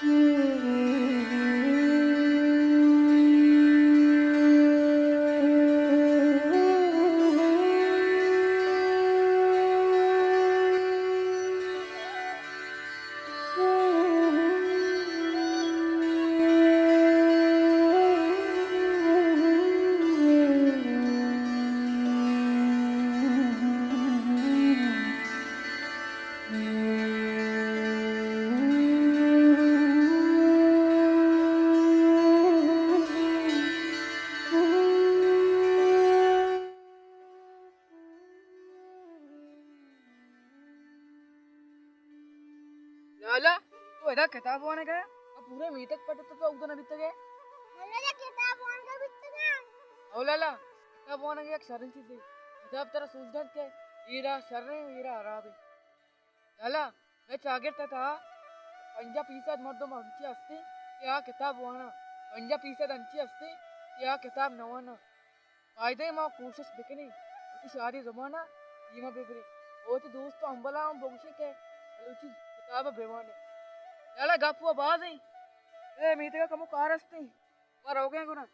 لالا، تو ادا کتاب وانگ ءَ؟ تو پورے میتگ پٹت تو اودا نہ بیتگ ئے؟ لالا، کتاب وانگ ءَ بیتگ آں۔ او لالا، کتاب وانگ یک شریں چیزے۔ کتاب ترا سوج دنت کہ اے راہ شریں، اے راہ ہرابیں۔ لالا، مئے چاگرد ءِ تہا پنجاہ فیصد مردم انچیں ہستیں کہ آ کتاب واناں، پنجاہ فیصد انچیں ہستیں کہ آ کتاب نہ واناں۔ بایدیں ما کوشش بکنیں، وتی شاری زبان ءَ دیما ببریں، وتی دوست ءُ ہمبلاں ہم بگوشیں کہ بلوچی کتاب ءَ بہ وانیں۔ لالا، گپ ءُ باز ایں، اے میتگ ءَ کمو کار ہستیں، ما روگیں گڑا۔